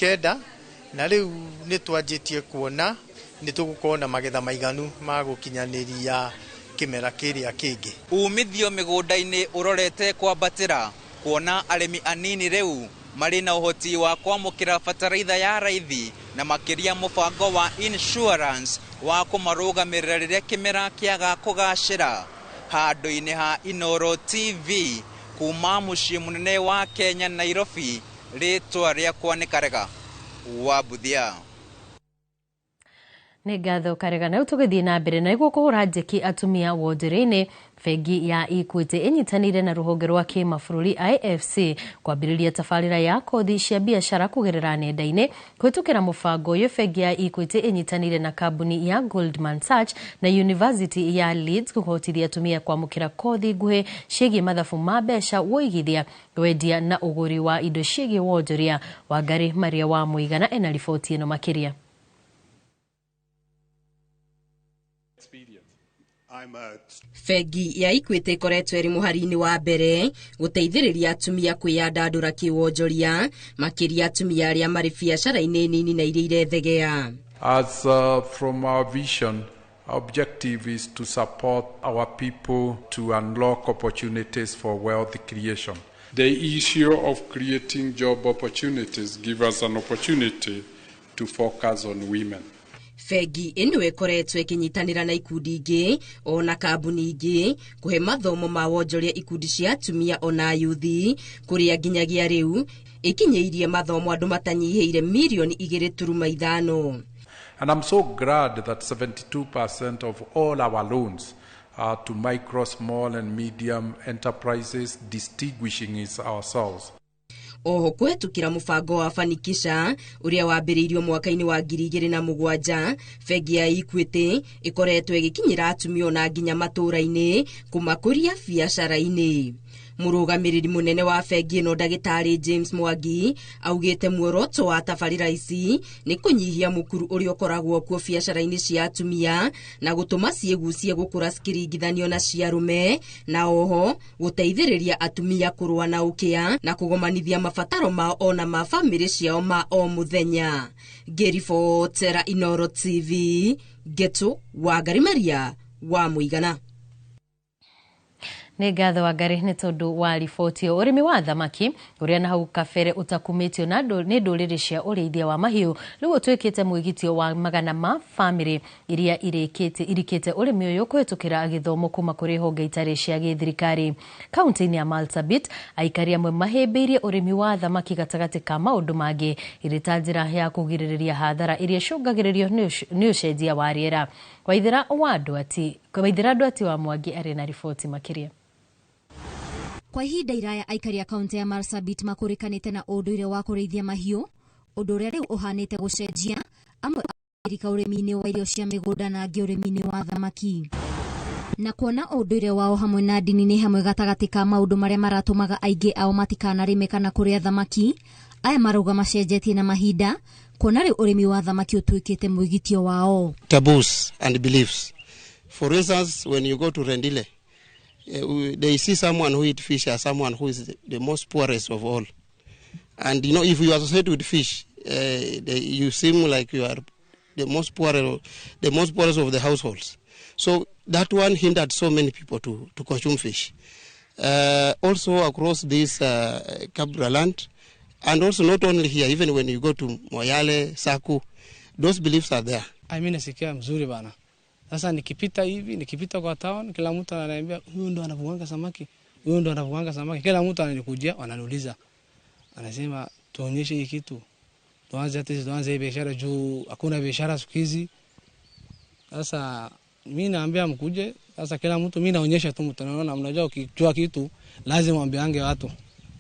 na rĩu nĩ twanjĩtie kuona nĩ tũgũkorwo na magetha maiganu ma gũkinyanĩria kĩmera kĩrĩa kĩngĩ. Umithio mĩgũnda-inĩ ũrorete kwambatĩra kuona arĩmi anini rĩu marĩ na ũhoti wa kwamũkĩra bataraitha ya raithi na makĩria mũbango wa insurance wa kũmarũgamĩrĩra rĩrĩa kĩmera kĩaga kũgacĩra. Handũ-inĩ ha Inooro TV kuma mũciĩ mũnene wa Kenya Nairobi, rĩtwa rĩakwa nĩ Karega wa Buthia. Nĩ ngatho Karega. Na rĩu tũgĩthiĩ na mbere na nĩguo kũhũra njeki atumia wonjoria-inĩ, bengi ya Equity ĩnyitanĩire na rũhonge rwa kĩmabũrũri IFC kwambĩrĩria tabarĩra ya kothi cia biacara kũgerera nenda-inĩ. Kũhĩtũkĩra mũbango ũyũ, bengi ya Equity ĩnyitanĩire na kambuni ya Goldman Sachs na University ya Leeds kũhotithia atumia kwamũkĩra kothi nguhĩ ciĩgiĩ mathabu ma mbeca, ũigithia, wendia na ũgũri wa indo ciĩgiĩ wonjoria. Wangari Maria wa Mũigana ena riboti ĩno makĩria. Bengi ya Equity ĩkoretwo ĩrĩ mũhari-inĩ wa mbere gũteithĩrĩria atumia kwĩyandandũra kĩwonjoria, makĩria atumia arĩa marĩ biacara-inĩ nini na iria irethegea. As from our vision, our objective is to support our people to unlock opportunities for wealth creation. The issue of creating job opportunities give us an opportunity to focus on women. Bengi ĩno ĩkoretwo ĩkĩnyitanĩra na ikundi ingĩ ona kambuni ingĩ kũhe mathomo ma wonjoria ikundi cia atumia ona ayuthi, kũrĩa nginyagia rĩu ĩkinyĩirie mathomo andũ matanyihĩire 2.5 milioni. And I'm so glad that 72% of all our loans are to micro, small and medium enterprises, distinguishing is ourselves. Oho kũhetũkĩra mũbango wa Fanikisha ũrĩa wambĩrĩirio mwaka-inĩ wa 2007, bengi ya Equity ĩkoretwo ĩgĩkinyĩra atumia ona nginya matũũra-inĩ kũmakũria biacara-inĩ. Mũrũgamĩrĩri mũnene wa bengi ĩno ndagĩtarĩ James Mwangi augĩte muoroto wa tabarĩra ici nĩ kũnyihia mũkuru ũrĩa ũkoragwo kuo biacara-inĩ cia atumia na gũtũma ciĩgucie gũkũra cikĩringithanio na cia arũme, na oho gũteithĩrĩria atumia kũrũa na ũkĩa na kũgomanithia mabataro mao ona ma bamĩrĩ ciao ma o mũthenya. Ngĩribotera Inooro TV Ngetu, Wangari Maria wa Mũigana. Nĩ ngatho Wangari nĩ tondũ wa riboti ĩyo. Ũrĩmi wa thamaki ũrĩa na hau kabere ũtakumĩtio na nĩ ndũrĩrĩ cia ũrĩithia wa mahiũ rĩu ũtuĩkĩte mwĩgitio wa magana ma bamĩrĩ iria irikĩte ũrĩmi ũyũ kũhĩtũkĩra gĩthomo kuma kũrĩ honge itarĩ cia gĩthirikari. Kaunti-inĩ ya Marsabit, aikari amwe mahĩmbĩirie ũrĩmi wa thamaki gatagatĩ ka maũndũ mangĩ ĩrĩ ta njĩra ya kũgirĩrĩria hathara ĩrĩa ĩcũngagĩrĩrio nĩ ũcenjia wa rĩera. Waithĩra wa Ndwati Waithĩra Ndwati wa Mwangi arĩ na riboti makĩria. Kwa ihinda iraya aikari a kaunti ya Marsabit makũrĩkanĩte na ũndũire wa kũrĩithia mahiũ, ũndũ ũrĩa rĩu ũhanĩte gũcenjia, amwe rika ũrĩmi-inĩ wa irio cia mĩgũnda na angĩ ũrĩmi-inĩ wa thamaki. Na kuona ũndũire wao hamwe na ndini nĩ hamwe gatagatĩ ka maũndũ marĩa maratũmaga aingĩ ao matikanarĩme kana kũrĩa thamaki, aya marauga macenjetie na mahinda kuona rĩu ũrĩmi wa thamaki ũtuĩkĩte mwĩgitio wao. Taboos and beliefs. For instance, when you go to Rendile, they see someone who eat fish as someone who is the most poorest of all. And you know, if you associate with fish, you seem like you are the most poorest of the households. So that one hindered so many people to consume fish. Also across this Kabra land, and also not only here, even when you go to Moyale, Saku, those beliefs are there. Mimi nasikia mzuri bana. Sasa nikipita hivi, nikipita kwa town, kila mtu ananiambia huyu ndo anavuanga samaki, huyu ndo anavuanga samaki. Kila mtu ananikujia, wananiuliza. Anasema tuonyeshe hii kitu. Tuanze hii biashara juu hakuna biashara siku hizi. Sasa mimi naambia mkuje, sasa kila mtu mimi naonyesha tu mtu anaona, mnajua ukijua kitu lazima uambiange watu.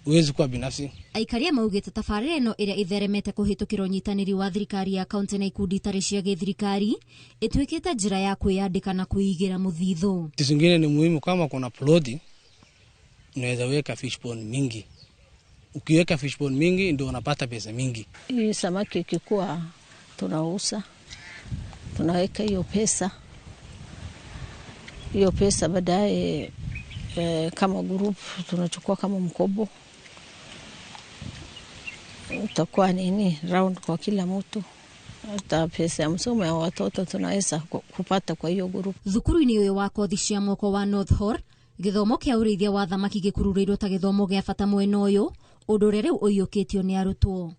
Uwezi kuwa binafsi. Aikaria maugite tabarĩra ĩno ĩrĩa ĩtheremete kũhĩtũkĩra ũnyitanĩri wa thirikari ya kaunti na ikundi itarĩ cia gĩthirikari ĩtuĩkĩte njĩra ya kwĩyandĩka na kwĩigĩra mũthithũ. Kitu kingine ni muhimu, kama kuna ploti unaweza weka fish pond mingi. Ukiweka fish pond mingi ndio unapata pesa mingi. Hii samaki ikikua tunauza, tunaweka hiyo pesa. Hiyo pesa baadaye kama group tunachukua kama mkopo. Utakuwa nini round kwa kila mtu, hata pesa ya msomo ya watoto tunaweza kupata kwa hiyo group. Thukuru-inĩ ũyũ wa kothi cia mwako wa North Hall, gĩthomo kĩa ũrĩithia wa thamaki gĩkururĩirwo ta gĩthomo gĩa bata mwena ũyũ, ũndũ ũrĩa rĩu ũiyũkĩtio nĩ arutwo.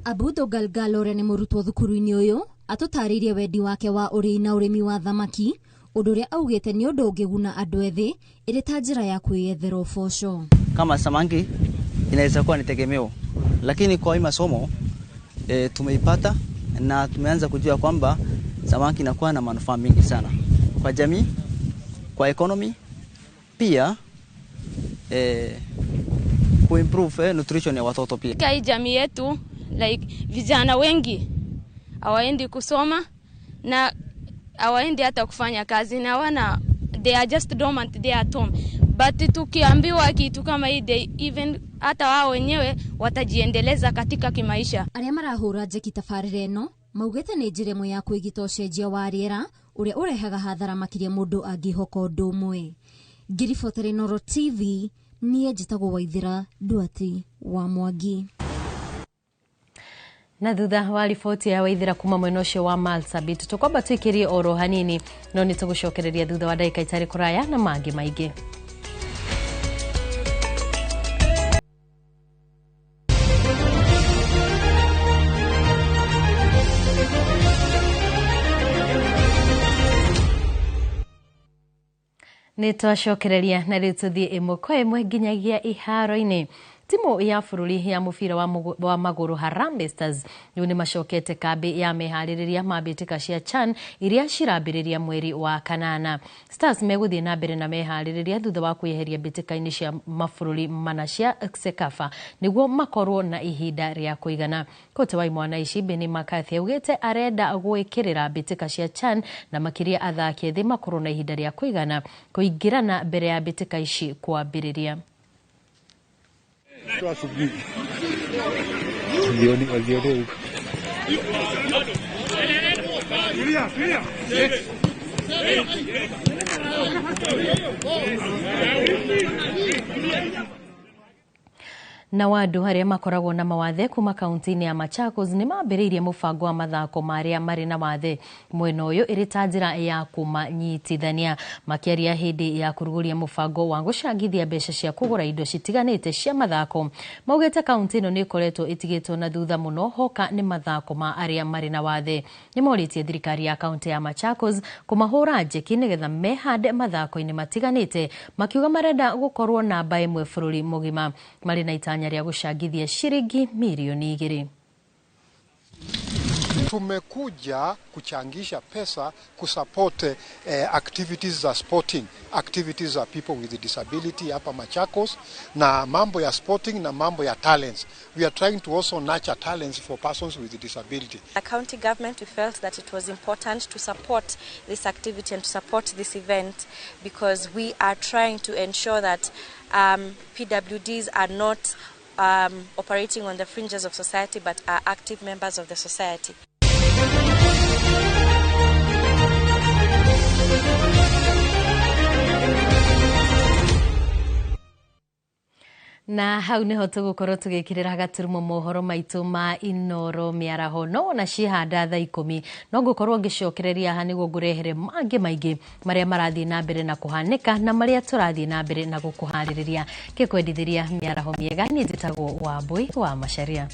Abudo Galgal ũrĩa nĩ mũrutwo thukuru-inĩ ũyũ atũtarĩirie wendi wake wa ũrĩi na ũrĩmi wa thamaki, ũndũ ũrĩa augĩte nĩ ũndũ ũngĩguna andũ ethĩ ĩrĩ ta njĩra ya kwĩyethera ũboco. Kama samaki inaweza kuwa ni tegemeo, lakini kwa hii masomo tumeipata na tumeanza kujua kwamba samaki inakuwa na manufaa mingi sana kwa jamii, kwa economy, pia kuimprove nutrition ya watoto pia. Katika hii jamii yetu like vijana wengi hawaendi kusoma na hawaendi hata kufanya kazi na wana they are just dormant, they are at home. But tukiambiwa kitu kama hii, they even hata wao wenyewe watajiendeleza katika kimaisha. Arĩa marahũra njeki tabarĩra ĩno maugĩte nĩ njĩra ĩmwe ya kwĩgita ũcenjia wa rĩera ũrĩa ũrehaga hathara makĩria mũndũ angĩhoka ũndũ ũmwe. Ngĩribotera Inooro TV, niĩ njĩtagwo Waithĩra Nduati wa Mwangi. Na thutha wa riboti ya Waithĩra kuma mwena ũcio wa Marsabit, tũkwamba twĩkĩrie oro hanini no nĩ tũgũcokereria thutha wa ndagĩka itarĩ kũraya na mangĩ maingĩ. Nĩ twacokereria na rĩu tũthiĩ ĩmwe kwa ĩmwe nginyagia iharo-inĩ. Timu ya bũrũri ya mũbira wa magũrũ Harambee Stars rĩu nĩ macokete kambĩ ya meharĩrĩria ma mbĩtĩka cia CHAN iria cirambĩrĩria mweri wa kanana. Stars megũthiĩ na mbere na meharĩrĩria thutha wa kwĩyeheria mbĩtĩka-inĩ cia mabũrũri mana cia CECAFA nĩguo makorwo na ihinda rĩa kũigana. Kocha wa imwana ici Benni McCarthy augĩte arenda gwĩkĩrĩra mbĩtĩka cia CHAN na makĩria athaki ethĩ makorwo na ihinda rĩa kũigana kũingĩrana mbere ya mbĩtĩka ici kwambĩrĩria. Na andũ arĩa makoragwo na mawathe kuma kaunti-inĩ ya Machakos nĩ mambĩrĩirie mũbango wa mathako ma arĩa marĩ na wathe mwena ũyũ ĩrĩ ta njĩra ya kũmanyitithania. Makĩaria hĩndĩ ya kũrugũria mũbango wa gũcangithia mbeca cia kũgũra indo citiganĩte cia mathako, maugĩte kaunti ĩno nĩ ĩkoretwo ĩtigĩtwo na thutha mũno hoka nĩ mathako ma arĩa marĩ na wathe. Nĩ morĩtie thirikari ya kaunti ya Machakos kũmahũra njeki nĩgetha mehande mathako-inĩ matiganĩte, makiuga marenda gũkorwo namba ĩmwe bũrũri mũgima. Marĩ na itanya rĩa gũcangithia shiringi milioni 2. Tumekuja kuchangisha pesa kusupport activities za sporting, activities za people with disability hapa Machakos, na mambo ya sporting na mambo ya talents. We are trying to also nurture talents for persons with disability. The county government, we felt that it was important to support this activity and to support this event because we are trying to ensure that PWDs are not operating on the fringes of society but are active members of the society. Na hau niho tũgũkorwo tũgĩkĩrĩra gaturumo mohoro maitũ ma Inoro mĩaraho. No ona ciĩhanda thaa 10 no ngũkorwo ngĩcokereria haha nĩguo ngũrehere mangĩ maingĩ marĩa marathiĩ na mbere na kũhanĩka na marĩa tũrathiĩ na mbere na gũkũharĩrĩria. Ngĩkwendithĩria mĩaraho mĩega, niĩ njĩtagwo Wambui wa Macharia.